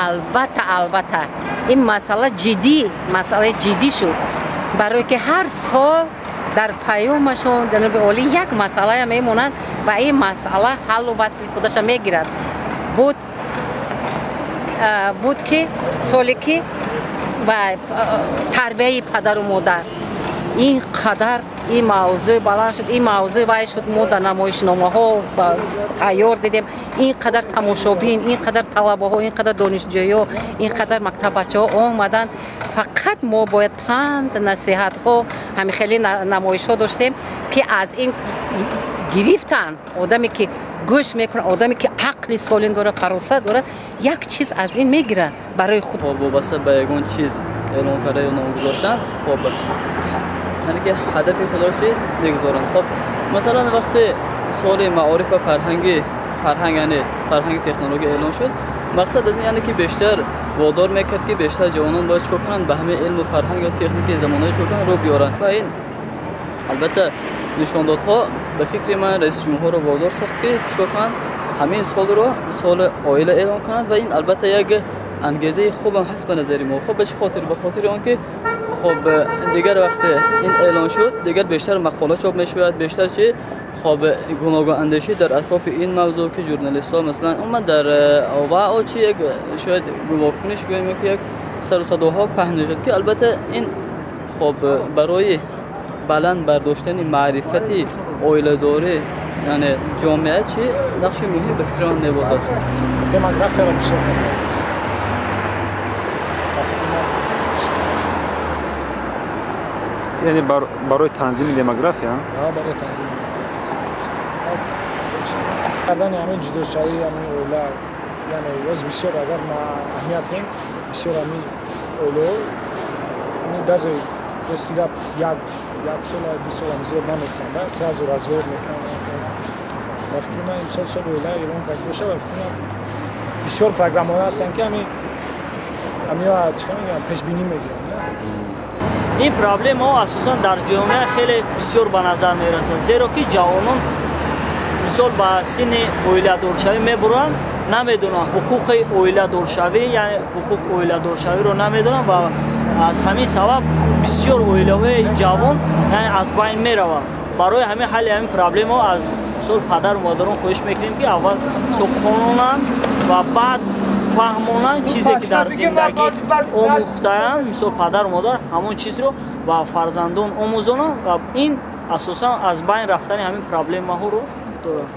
Албатта, албатта, ин масъала ҷиддӣ, масъалаи ҷиддӣ шуд, барое ки ҳар сол дар паёмашон ҷаноби олӣ як масъалая мемонанд ва ин масъала ҳаллу васли худаша мегирад. Буд ки соле ки ба тарбияи падару модар ин қадар ин мавзӯъ баланд шуд, ин мавзӯъ вай шуд, мо дар намоишномаҳо тайёр дидем, ин қадар тамошобин, ин қадар талабаҳо, ин қадар донишҷӯё, ин қадар мактаббачаҳо омаданд. Фақат мо бояд панд, насиҳатҳо, ҳамин хеле намоишҳо доштем, ки аз ин гирифтан одаме ки гӯш мекунад, одаме ки ақли солим дорад, фаросат дорад, як чиз аз ин мегирад барои худ. Вобаста ба ягон чиз эълон карда ё ном гузоштан, хоб, яъне ки ҳадафи худро чи мегузоранд. Хоб, масалан, вақте соли маориф ва фарҳанги фарҳанг, яъне фарҳанги технология эълон шуд, мақсад аз ин, яъне ки бештар водор мекард, ки бештар ҷавонон бояд чӯ кунанд, ба ҳамаи илму фарҳанг ё техникаи замонаи чӯ кунанд, рӯ биёранд. Ва ин албатта нишондодҳо, ба фикри ман, раиси ҷумҳурро водор сохт, ки чӯ кунанд, ҳамин солро соли оила эълон кунанд. Ва ин албатта як ангезаи хубам ҳаст ба назари мо. Хоб, ба чӣ хотир? Ба хотири он ки, хоб, дигар вақте ин эълон шуд, дигар бештар мақола чоп мешавад, бештар чи, хоб, гуногунандешӣ дар атрофи ин мавзӯъ, ки журналистҳо масалан умуман дар ва чи як шояд вокуниш гӯем ки як сару садоҳо паҳн мешавад, ки албатта ин, хоб, барои баланд бардоштани маърифати оиладорӣ, яъне ҷомеа, чи нақши муҳим ба фикри ман мебозад. Демографияро бисёр мекунад, ба фикри ман. Яъне барои танзими демография? Барои танзими демография кардани ҳамин ҷудошавӣ, ҳамин оила, яъне ёз бисёр, агар ма аҳамиятем, бисёр ҳамин оилаҳо, ҳамин даже, рости гап, як сола, 2 солам зиёд наместанд, сразу развод мекунанд. Ба фикри ман, имсол соли оила эълон кард боша, ба фикри ман, бисёр программаҳо ҳастанд, ки ҳамиҳо чӣ мегӯям, пешбинӣ мегиранд. Ин проблемаҳо асосан дар ҷомеа хеле бисёр ба назар мерасад, зеро ки ҷавонон мисол ба синни оиладоршавӣ мебуранд, намедонанд ҳуқуқи оиладоршавӣ, яъне ҳуқуқи оиладоршавиро намедонанд ва аз ҳамин сабаб бисёр оилаҳои ҷавон, яъне, аз байн мераванд. Барои ҳамин ҳалли ҳамин проблемаҳо аз мисол падару модарон хоҳиш мекунем, ки аввал мисол хононанд ва баъд фаҳмонанд. Чизе ки дар зиндагӣ омӯхтаанд, мисол падару модар ҳамон чизро ба фарзандон омӯзонанд ва ин асосан аз байн рафтани ҳамин проблемаҳоро дорад.